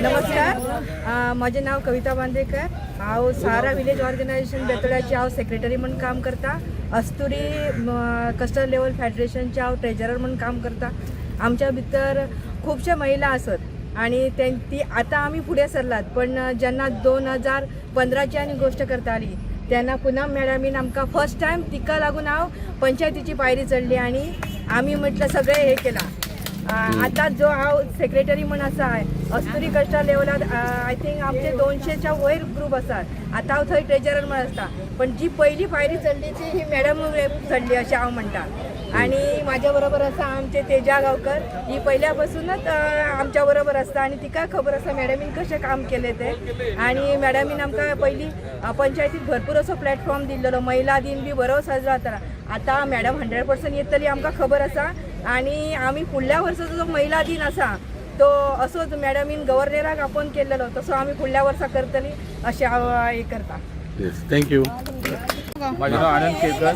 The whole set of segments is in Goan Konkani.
नमस्कार, म्हजें नांव कविता बांदेकर. हांव सारा विलेज ऑर्गनायझेशन बेतोड्याची हांव सेक्रेटरी म्हूण काम करता. अस्तुरी कस्टर लेवल फेडरेशनचे हांव ट्रेजरर म्हूण काम करता. आमच्या भितर खुबशे महिला आसत आणि ती आतां आमी फुडें सरलात, पण जेन्ना 2015ची आनी गोश्ट करताली तेन्ना पुनम मॅडमीन आमकां फर्स्ट टायम, तिका लागून हांव पंचायतीची पायरी चडली आणि आमी म्हटलं सगळें हे केलां. आतां जो हांव सेक्रेटरी म्हूण आसा अस्तुरी कश्टा लेवलार, I think आमचे 200च्या वयर ग्रूप आसात. आतां हांव थंय ट्रेजरर म्हूण आसता, पण जी पयली पायरी चडली ती ही मॅडम चडली अशें हांव म्हणटा. आणि माझ्या बरोबर आसा आमचे तेजा गांवकर. ही पहिल्या पासूनच आमच्या बरोबर आसता आणि तिका खबर आसा मॅडमीन कशें काम केलें तें. आणि मॅडमीन आमकां पयलीं पंचायतीत भरपूर असो प्लॅटफॉर्म दिल्लो, महिला दिन बी बरो साजरो जाता. आतां मॅडम 100% येतली, आमकां खबर आसा. आणि आमी फुडल्या वर्साचो जो महिला दिन आसा तो असोच मॅडमीन गव्हर्नराक आपोवन केल्लो तसो आमी फुडल्या वर्सा करतली अशें हांव हें करता. येस, thank you. माझे नाव आनंद केळकर.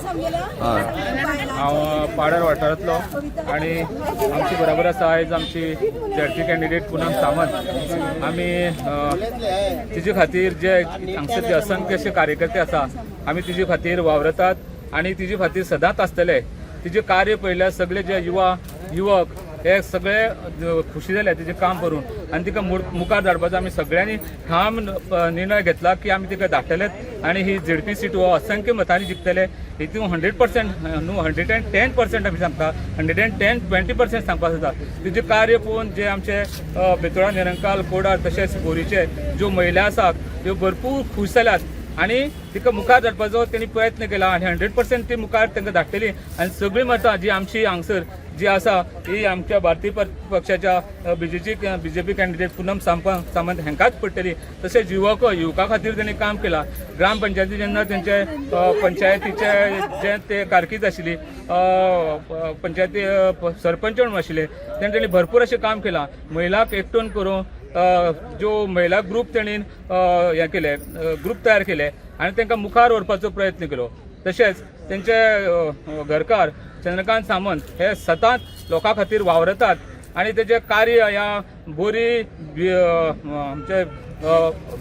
हांव पाडर वाठारांतलो आनी आमची बरोबर आसा आयज आमची झेडपी कॅन्डिडेट पुनम सामंत. आमी तिजे खातीर जे हांगसर जे असंख्य अशे कार्यकर्ते आसा, आमी तिजे खातीर वावरतात आनी तिजे खातीर सदांच आसतले. तिजें कार्य पळयल्यार सगळे जे युवा युवक हे सगळे खुशी जाले तिजें काम करून आनी तिका मुखार धाडपाचो आमी सगळ्यांनी ठाम निर्णय घेतला की आमी तिका धाडटलेच आनी ही झेडपी सीट हो असंख्य मतांनी जिखतले. हितून 100% न्हू, 110% आमी सांगता, 110-20% सांगपाक जाता. तिजें कार्य पळोवन जे आमचे बेतोडा, निरंकाल, कोडार तशेंच बोरीचे ज्यो महिला आसात त्यो भरपूर खूश जाल्यात आनी तिका मुखार धाडपाचो तेणी प्रयत्न केला आनी 100% ती मुखार तांकां धाडटली. आनी सगळीं मतां जी आमची हांगसर जी आसा ही आमच्या भारतीय पक्षाच्या बीजेची बीजेपी कॅन्डिडेट पुनम सामंत हांकांच पडटली. तशेंच युवका खातीर तेणी काम केलां. ग्रामपंचायती जेन्ना तेंचे पंचायतीचे जे ते कारकीर्द आशिल्ली, पंचायती सरपंच म्हणून आशिल्ले तेन्ना तेणी भरपूर अशें काम केलां. महिलाक एकटून करून ज्यो महिला ग्रूप तेणी हें केले, ग्रूप तयार केले आनी तांकां मुखार व्हरपाचो प्रयत्न केलो. तशेंच तेंचे घरकार चंद्रकांत सामंत हे सदांच लोकां खातीर वावरतात आनी तेजें कार्य ह्या बोरी आमचे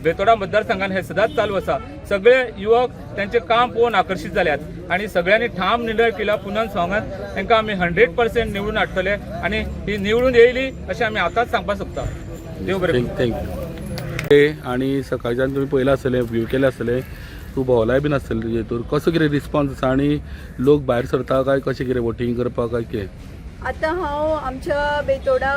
बेतोडा मतदारसंघान हे सदांच चालू आसा. सगळे युवक तेंचें काम पळोवन आकर्शीत जाल्यात आनी सगळ्यांनी ठाम निर्णय केला, पुनम सावंत तांकां आमी 100% निवडून हाडटले आनी ही निवडून येयली अशें आमी आतांच सांगपाक सोदता. देव बरें करूं. Thank you. आणि सकाळच्यान तुमी पळयलां आसतलें, व्यू केलें आसतलें, तूं भोंवलाय बीन आसतलें तुजे हितूर. कसो कितें रिस्पॉन्स आसा आनी लोक भायर सरता काय कशें कितें वोटींग करपाक काय कितें? आतां हांव आमच्या बेतोडा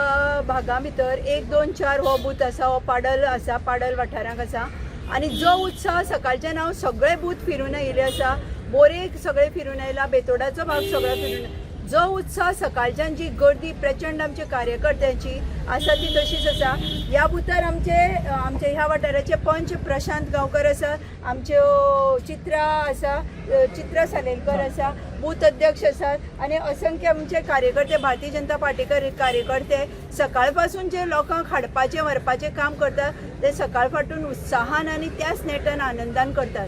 भागा भितर 1, 2, 4 हो बूथ आसा, हो पाडल आसा, पाडल वाठारांक आसा. आनी जो उत्साह सकाळच्यान हांव सगळे बूथ फिरून आयिल्ले आसा, बोरेक सगळे फिरून आयला, बेतोडाचो भाग सगळो फिरून, जो उत्साह सकाळच्यान, जी गर्दी प्रचंड आमच्या कार्यकर्त्यांची आसा ती तशीच आसा. ह्या बुथार आमचे आमचे ह्या वाठाराचे पंच प्रशांत गांवकर आसा, आमच्यो चित्रा आसा, चित्रा सालेलकर आसा, बूथ अध्यक्ष आसात आनी असंख्य आमचे कार्यकर्ते, भारतीय जनता पार्टीकर कार्यकर्ते सकाळ पासून जे लोकांक हाडपाचें व्हरपाचें काम करतात ते सकाळ फाटून उत्साहान आनी त्याच नेटान आनंदान करतात.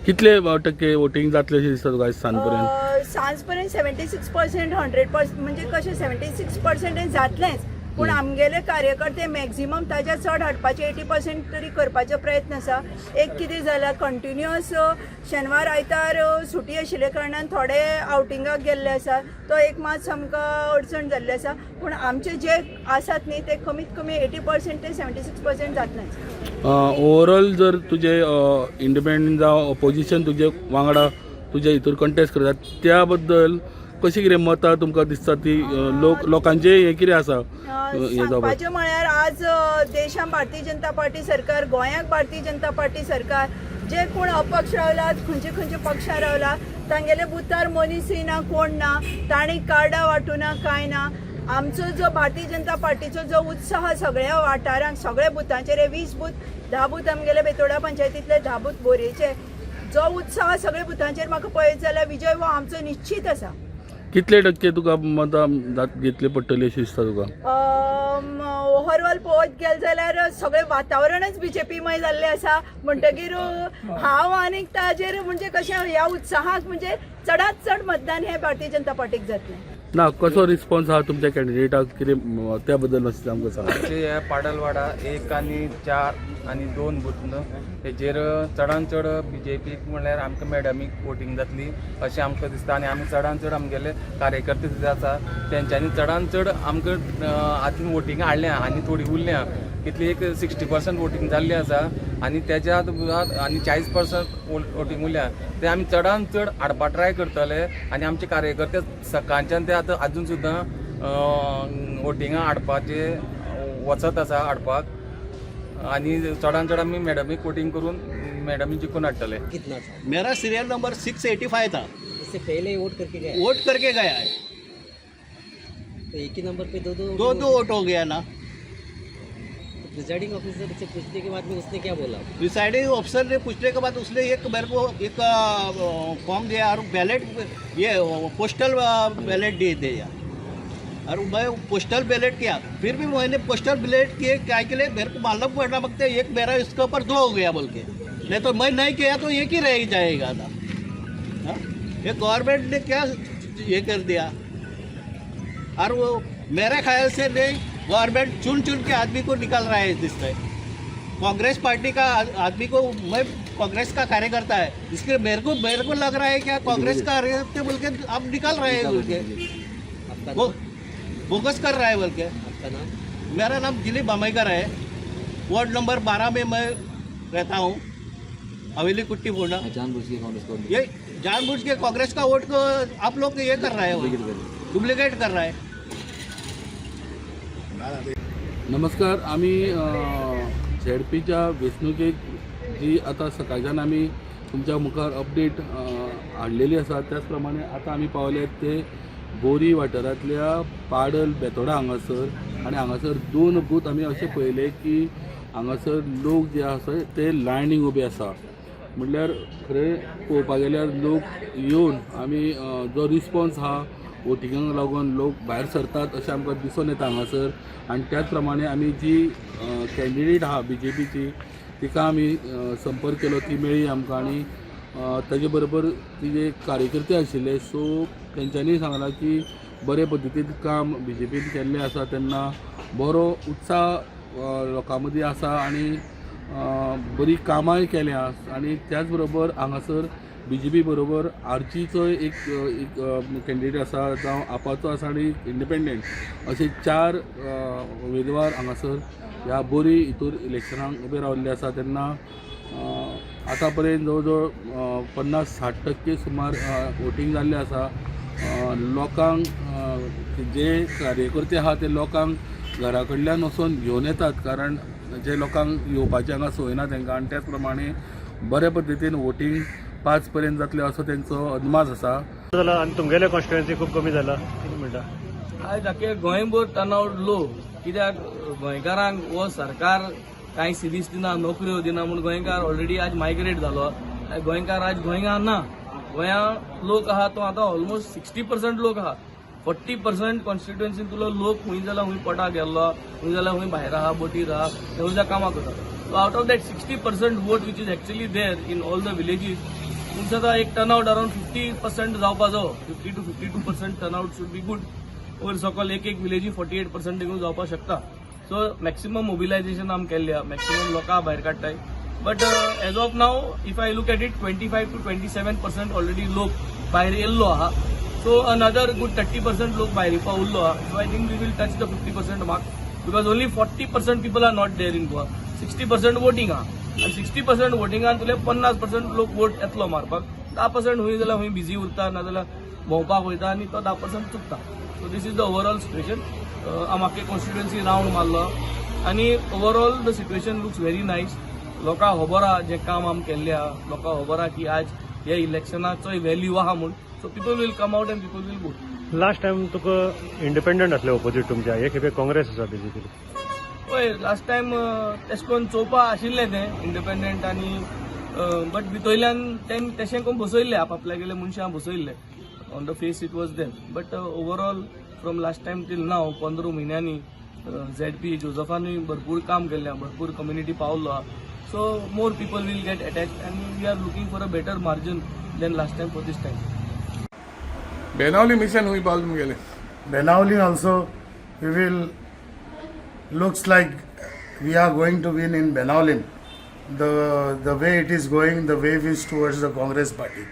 कितले टक्के वोटींग जातलें अशें दिसता तुका आयज सांज पर्यंत? सांज पर्यंत 76%, 100% म्हणजे कशें, 76% हें जातलेंच, पूण आमगेले कार्यकर्ते मॅक्झिमम ताज्या चड हाडपाचे, 80% तरी करपाचो प्रयत्न आसा. एक कितें जाला, कंटिन्युअस शेनवार आयतार सुटी आशिल्ल्या कारणान थोडे आवटिंगाक गेल्ले आसा, तो एक मात आमकां अडचण जाल्ली आसा. पूण आमचे जे आसात न्ही ते कमीत कमी 80% ते 76% जातलेंच. ओवरऑल जर तुजे इंडिपेंडंट जावं ऑपोजिशन तुजे वांगडा तुजे हितूर कंटेस्ट करतात, त्या बद्दल कशी कितें मतां तुमकां दिसता ती लोक लोकांचे हें कितें आसा हें जावपाक? सांगपाचें म्हळ्यार आज देशान भारतीय जनता पार्टी सरकार, गोंयाक भारतीय जनता पार्टी सरकार. जे कोण अपक्ष रावला, खंयचे खंयचे पक्षां रावला, तांगेले बुथार मनीसय ना, कोण ना, तांणी कार्डां वांटूना, कांय ना. आमचो जो भारतीय जनता पार्टीचो जो उत्साह सगळ्या वाठारांक, सगळ्या बुथांचेर, हे 20 बूथ, 10 बूथ आमगेले बेतोडा पंचायतींतले, 10 बूथ बोरयेचे, जो उत्साह सगळ्या बुथांचेर म्हाका पळयत जाल्यार विजय हो आमचो निश्चीत आसा. कितले टक्के तुका मतां घेतली पडटली अशें दिसता तुका? ओव्हरऑल पळोवत गेले जाल्यार सगळें वातावरणच बीजेपीमय जाल्लें आसा, म्हणटगीर हांव आनीक ताजेर म्हणजे कशें, ह्या उत्साहाक म्हणजे चडांत चड मतदान हें भारतीय जनता पार्टीक जातलें. ना, कसो रिस्पॉन्स आहा तुमच्या कॅन्डिडेटाक कितें त्या बद्दल मातशें आमकां सांगा. आमचे हे पाडलवाडा 1 आनी 4 आनी 2 बूथ हेजेर चडान चड बीजेपीक, म्हणल्यार आमकां मॅडमीक वोटींग जातली अशें आमकां दिसता. आनी आमी चडान चड आमगेले कार्यकर्ते जे आसा तेंच्यांनी चडान चड आमकां आतां वोटींग हाडल्या आनी थोडी उरल्या. कितली एक 60% वोटींग जाल्ली आसा आनी तेज्या आनी 40% वोटींग उरल्या, ते आमी चडान चड हाडपा ट्राय करतले. आनी आमचे कार्यकर्ते सकाळच्यान ते आतां आजून सुद्दां वोटिंगां हाडपाचे वचत आसा हाडपाक. आनी चडान चड आमी मॅडमीक वोटींग करून मॅडमी जिखून हाडटले. कितना था? मेरा सीरियल नंबर 685 था. इससे पहले ही वोट करके गया? वोट करके गया है. तो एक ही नंबर पे दो दो? दो दो वोट हो गया ना. तो प्रिजाइडिंग ऑफिसर से पूछने के बाद में उसने क्या बोला? प्रिसाइडिंग ऑफिसर ने पूछने के बाद उसने एक मेरे को एक फॉर्म दिया और बैलेट ये पोस्टल बैलेट दिए दिया और मैं पोस्टल बैलेट किया. फिर भी मैंने पोस्टल बैलेट किए क्या के लिए, मेरे को मालूम पड़ना मांगते, एक मेरा इसके ऊपर दो हो गया बोल के. नहीं तो मैं नहीं किया तो एक ही रह जाएगा था. हाँ? ये गवर्नमेंट ने क्या ये कर दिया. और वो मेरे ख्याल से नहीं, गवर्नमेंट चुन चुन के आदमी को निकाल रहा है. जिससे कांग्रेस पार्टी का आदमी को, मैं कांग्रेस का कार्यकर्ता है, इसलिए मेरे को लग रहा है क्या कांग्रेस का कार्यकर्ता बोल के अब निकाल रहे हैं बोल के. आपका वो नाम? बोगस कर रहा है बोल के. आपका नाम? मेरा नाम दिलीप बामईकर है. वार्ड नंबर 12 में मैं रहता हूँ, हवेली कुट्टी फोंडा. ये जानबूझ के कांग्रेस का वोट को आप लोग ये कर रहे हो, डुप्लीकेट कर रहा है. नमस्कार. आमी झेडपीच्या वेंचणुकेक जी आतां सकाळच्यान आमी तुमच्या मुखार अपडेट हाडलेली आसा, त्याच प्रमाणे आतां आमी पावले ते बोरी वाठारांतल्या पाडल बेतोडा हांगासर. आनी हांगासर दोन बूथ आमी अशें पळयले की हांगासर लोक जे आसा ते लायनीक उबे आसा. म्हणल्यार खरें पळोवपाक गेल्यार लोक येवन आमी जो रिस्पोन्स आहा, वोटिंगाक लागून लोक भायर सरतात अशें आमकां दिसून येता हांगासर. आनी त्याच प्रमाणे आमी जी कॅन्डिडेट आहा बीजेपीची, तिका आमी संपर्क केलो, ती मेळ्ळी आमकां. आनी ताजे बरोबर ती जे कार्यकर्ते आशिल्ले, सो तेंच्यांनी सांगलां की बरे पद्दतीन काम बीजेपीन केल्लें आसा. तेन्ना बरो उत्साह लोकां मदीं आसा आनी बरी कामांय केल्या. आनी त्याच बरोबर हांगासर बीजेपी बरोबर आरजीचो एक एक कॅन्डिडेट आसा, जावं आपाचो आसा आनी इंडिपेंडंट, अशे चार उमेदवार हांगासर ह्या बोरी हितूर इलेक्शनाक उबे रावल्ले आसा. तेन्ना आतां पर्यंत जवळ जवळ 50-60% सुमार वोटींग जाल्लें आसा. लोकांक जे कार्यकर्ते आहा ते लोकांक घरा कडल्यान वचोन घेवन येतात, कारण जे लोकांक येवपाचें हांगा सोय ना तांकां. आनी त्याच प्रमाणे बऱ्या पद्दतीन वोटींग 5 पर्यंत जातलें असो तेंचो अदमास आसा. जाला आनी तुमगेले कॉन्स्टिट्युएन्सी खूब कमी जाला, कितें म्हणटा? आयज आख्खे गोंयभर टर्नआउट लो, कित्याक गोंयकारांक हो सरकार कांय सिरीस दिना, नोकऱ्यो दिना म्हूण गोंयकार ऑलरेडी आज मायग्रेट जालो. गोंयकार आज गोंयांत ना. गोंया लोक आहा तो आतां ऑलमोस्ट 60% लोक आहा. 40% कॉन्स्टिट्युएन्सीन तुलो लोक खूंय जाल्यार खूंय पोटाक गेल्लो, खूंय जाल्यार खूंय भायर आहा, बोटीर आहा, थंय जाल्यार कामां करता. So out of that 60% vote which is actually there in all the villages, तुमचो आतां एक टर्नआउट अराउंड 50% जावपा जावो. 50 to 52% turnout should be good. वयर सकल एक एक विलेजी 48% देखून जावपाक शकता. सो मॅक्सिमम मोबिलायझेशन आमी केल्लें आहा, मॅक्सिमम लोकां भायर काडटाय, but as of now if I look at it, 25 to 27% already लोक भायर येयल्लो आहा. So another good 30% लोक भायर येवपा उरलो आहा. So I think we will touch the 50% mark, because only 40% people are not there in Goa. 60% voting आहा आनी 60% वोटिंगान तुले 50% लोक वोट येतलो मारपाक. 10% हुंय जाल्यार हुंय बिजी उरता, नाजाल्यार भोंवपाक वयता आनी तो 10% चुकता. So this is the overall situation. आम आख्खे कॉन्स्टिट्युएन्सी रावंड मारलो आनी overall the situation looks very nice. लोकांक खबर आहा जें काम आमी केल्लें आहा. लोकांक खबर आहा की आज ह्या इलेक्शनाचोय व्हॅल्यू आहा म्हूण. So people will come out and people will vote. Last time तुका इंडिपेंडंट आसले ऑपोजीट तुमच्या, हे खेपे काँग्रेस आसा बेसिकली. पळय, लास्ट टायम तेश करून चोवपा आशिल्लें तें इंडिपेंडंट आनी, बट भितरल्यान तें तशें करून बसयल्लें, आपआपल्यागेले मनशां बसयल्ले. On the face it was them, but overall from last time till now 15 म्हयन्यांनी झेड पी जोजफानूय भरपूर काम केल्लें आहा, भरपूर कम्युनिटी पावल्लो आहा. So more people will get attach आनी we are looking for a better margin than last time for this time. Benaulim mission हुंय पावलें तुमगेलें? Benaulim also we will, looks like we are going to win in Benaulim. The way it is going, the wave is towards the Congress party.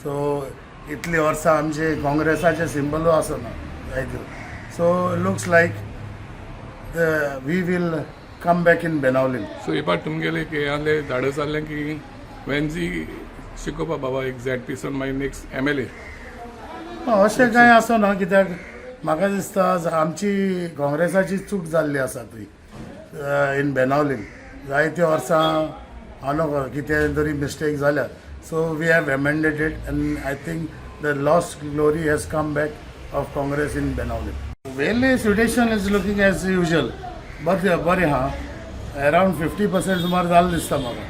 So इतली वर्सां आमचे काँग्रेसाचे सिंबलू आसना जायत्यो, so looks like the we will come back in Benaulim. So हे पाट तुमगेले एक हें आहलें धाडस आहलें की वेन्जी शिकोवपा बाबा एक झॅड पीसून मागीर नेक्स्ट एमएलए. अशें कांय आसना, कित्याक म्हाका दिसता आमची काँग्रेसाची चूक जाल्ली आसा ती इन बेनावलीम. जायत्या वर्सां हांव न्हू कितें तरी मिस्टेक जाल्या, so we have amended it and I think the lost glory has come back of Congress in Benaulim. Velhe situation is looking as usual बरें बरें आहा, अरावंड 50% सुमार जालें दिसता म्हाका.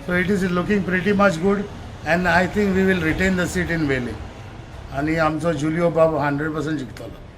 So it is looking pretty much good and I think we will retain the seat in Velhe आनी आमचो जुलियो बाब 100% जिखतलो.